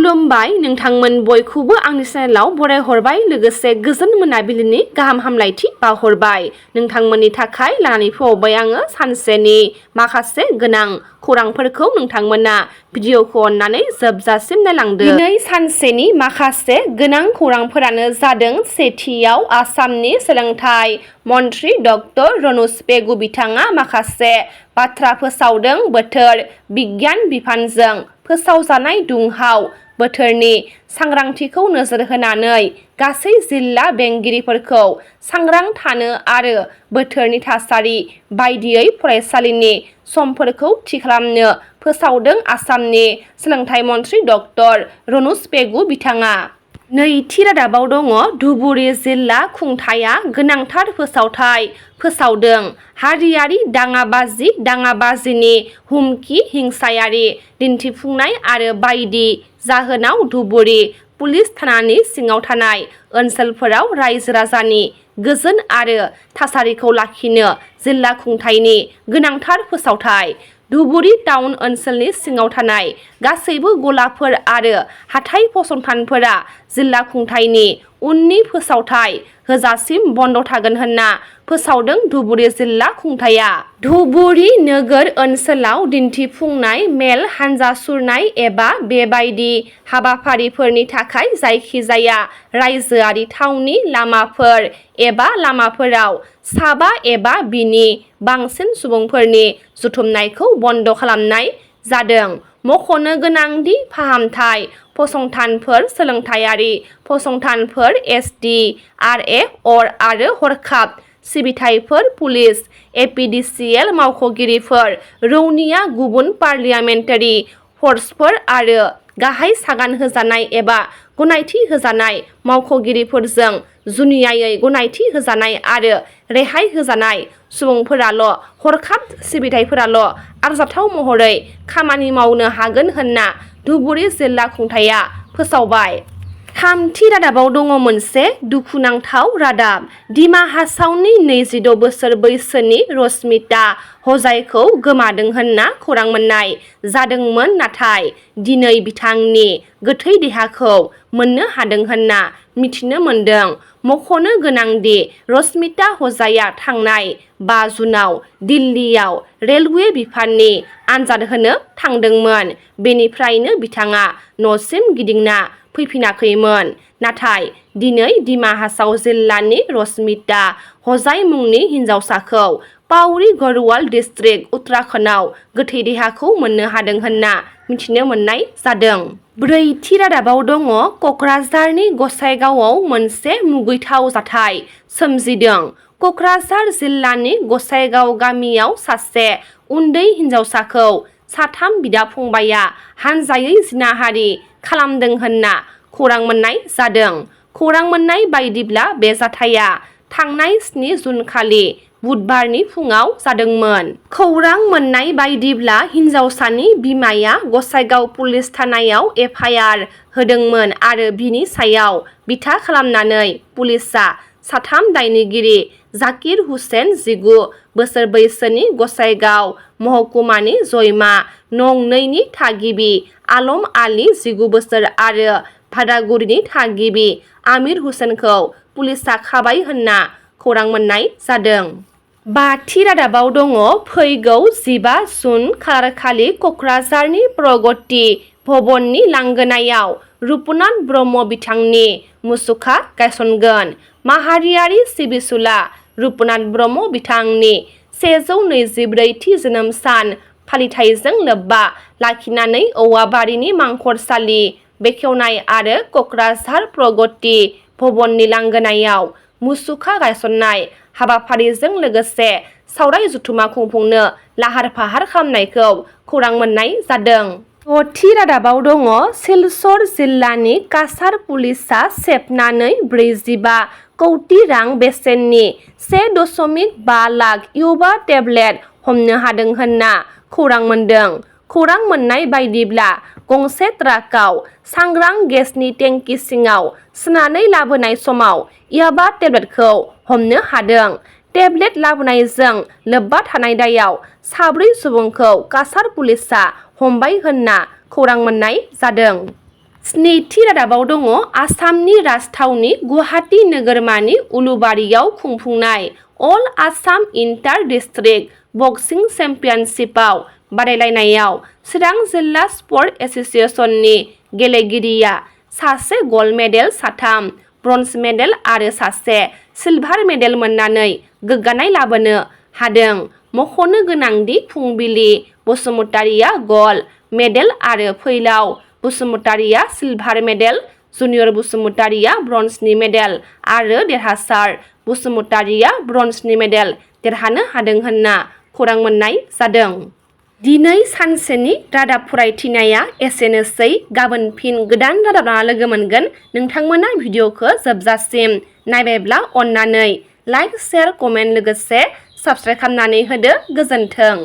खुलुमबाय नोंथांमोन बयखौबो आंनि चेनेलाव बराय हरबाय लोगोसे गोजोन मोनाबिलिनि गाहाम हामलायथि बावहरबाय नोंथांमोननि थाखाय लानानै फैबाय आङो सानसेनि माखासे गोनां खौरांफोरखौ नोंथांमोना भिडिअखौ अननानै जोबजासिम नायलांदो। दिनै सानसेनि माखासे गोनां खौरांफोरानो जादों सेथियाव आसामनि सोलोंथाइ मन्थ्रि डक्टर रनज पेगु बिथाङा माखासे बाथ्रा फोसावदों। बोथोर बिगियान बिफानजों फोसावजानाय दुंहाव बोथोरनि सांग्रांथिखौ नोजोर होनानै गासै जिल्ला बेंगिरिफोरखौ सांग्रां थानो आरो बोथोरनि थासारि बायदियै फरायसालिनि समफोरखौ थि खालामनो फोसावदों आसामनि सोलोंथाइ मन्थ्रि डक्टर रनज पेगु बिथाङा। नैथि रादाबाव दङ धुबुरी जिल्ला खुंथाया गोनांथार फोसावथाय फोसावदों। हारियारि दाङाबाजिनि हुमखि हिंसायारि दिन्थिफुंनाय आरो बायदि जाहोनाव धुबुरी पुलिस थानानि सिङाव थानाय ओनसोलफोराव रायजो राजानि गोजोन आरो थासारिखौ लाखिनो जिल्ला खुंथायनि गोनांथार फोसावथाय। धुबुरी टाउन ओनसोलनि सिङाव थानाय गासैबो गलाफोर आरो हाथाइ फसंथानफोरा जिल्ला खुंथायनि उननि फोसावथाय होजासिम बन्द थागोन होनना फोसावदों धुबुरी जिल्ला खुंथाया। धुबुरी नोगोर ओनसोलाव दिन्थिफुंनाय मेल हान्जा सुरनाय एबा बेबायदि हाबाफारिफोरनि थाखाय जायखिजाया रायजोआरि थावनि लामाफोर एबा लामाफोराव साबा एबा बिनि बांसिन सुबुंफोरनि जुथुमनायखौ बन्द खालामनाय जादों। मख'नो गोनांदि फाहामथाय फसंथानफोर सोलोंथायारि फसंथानफोर SDRF आरो हरखाब सिबिथायफोर पुलिस APDCL मावख'गिरिफोर रौनिया गुबुन पार्लियामेन्टारि फर्सफोर आरो गाहाय सागान होजानाय एबा गनायथि होजानाय मावख'गिरिफोरजों जुनियायै गनायथि होजानाय आरो रेहाय होजानाय सुबुंफोराल' हरखाब सिबिथायफोराल' आरजाथाव महरै खामानि मावनो हागोन होनना धुबुरी जिल्ला खुंथाया फोसावबाय। थामथि रादाबाव दङ मोनसे दुखुनांथाव रादाब। डिमा हासावनि 26 बोसोर बैसोनि रश्मिता हजायखौ गोमादों होनना खौरां मोननाय जादोंमोन नाथाय दिनै बिथांनि गोथै देहाखौ मोननो हादों होनना मिथिनो मोन्दों। मख'नो गोनांदि रश्मिता हजाया थांनाय 5 जुनाव दिल्लीयाव रेलवे बिफाननि आनजाद होनो थांदोंमोन। बेनिफ्रायनो बिथाङा न'सिम गिदिंना फैफिनाखैमोन। नाथाय दिनै डिमा हासाव जिल्लानि रश्मिता हजाय मुंनि हिनजावसाखौ पाउरी गढ़वाल डिस्ट्रिक्ट उत्तराखन्डआव गोथै देहाखौ मोननो हादों होनना मिथिनो मोननाय जादों। ब्रैथि रादाबाव दङ कक्राझारनि गसाइगावआव मोनसे मुगैथाव जाथाय सोमजिदों। कक्राझार जिल्लानि गसाइगाव गामियाव सासे उन्दै हिनजावसाखौ 3 बिदा फंबाया हानजायै जिनाहारि खालामदों होनना खौरां मोननाय जादों। खौरां मोननाय बायदिब्ला बे जाथाया थांनाय 7 जुन खालि बुधबारनि फुङाव जादोंमोन। खौरां मोननाय बायदिब्ला हिनजावसानि बिमाया गसाइगाव पुलिस थानायाव FIR होदोंमोन आरो बिनि सायाव बिथा खालामनानै पुलिसआ 3 दायनिगिरि जाकिर हुसेन 19 बोसोर बैसोनि गसाइगाव महकुमानि जयमा नं 2 नि थागिबि आलम आली 19 बोसोर आरो भादागुरिनि थागिबि आमिर हुसेनखौ पुलिसआ खाबाय होनना खौरां मोननाय जादों। बाथि रादाबाव दङ फैगौ 15 जुन खालारखालि कक्राझारनि प्रगति भवननि लांगोनायाव रुपनाथ ब्रह्म बिथांनि मुसुखा गायसनगोन। माहारियारि सिबिसुला रुपनाथ ब्रह्म बिथांनि 124थि जोनोम सान फालिथायजों लोब्बा लाखिनानै औवाबारिनि मांखरसालि बेखेवनाय आरो कक्राझार प्रगति भवननि लांगोनायाव मुसुखा गायसननाय हाबाफारिजों लोगोसे सावराय जथुमा खुंफुंनो लाहार फाहार खालामनायखौ खौरां मोननाय जादों। 6थि रादाबाव दङ सिलचर जिल्लानि काछार पुलिसआ सेबनानै 45 कौटि रां बेसेननि 1.5 लाख युवा टेब्लेट हमनो हादों होनना खौरां मोन्दों। खौरां मोननाय बायदिब्ला गंसे ट्राकआव सांग्रां गेसनि टेंकि सिङाव सोनानै लाबोनाय समाव याबा टेब्लेटखौ हमनो हादों। टेब्लेट लाबोनायजों लोब्बा थानाय दायाव 4 सुबुंखौ काछार पुलिसआ हमबाय होनना खौरां मोननाय जादों। स्निथि रादाबाव दङ आसामनि राजथावनि गुवाहाटी नोगोरमानि उलुबारियाव खुंफुंनाय अल आसाम इन्टार डिस्ट्रिक्ट बक्सिं चेम्पियनशिपआव बादायलायनायाव चिरां जिल्ला स्पर्ट एस'सिएशननि गेलेगिरिया सासे गल्ड मेडेल, साथाम ब्रन्ज मेडेल आरो सासे सिलभार मेडेल मोननानै गोग्गानाय लाबोनो हादों। मख'नो गोनांदि फुंबिलि बसुमतारिया गल्ड मेडेल आरो फैलाव बसुमतारिया सिलभार मेडेल, जुनियर बसुमतारिया ब्रन्जनि मेडेल आरो देरहासार बसुमतारिया ब्रन्जनि मेडेल देरहानो हादों होनना खौरां मोननाय जादों। दिनै सानसेनि रादाब फरायथिनाया एसेनोसै। गाबोन फिन गोदान रादाब लाना लोगो मोनगोन। नोंथांमोना भिडिअखौ जोबजासिम नायबायब्ला अन्नानै लाइक, शेयार, कमेन्ट लोगोसे साबस्क्राइब खालामनानै होदो। गोजोन्थों।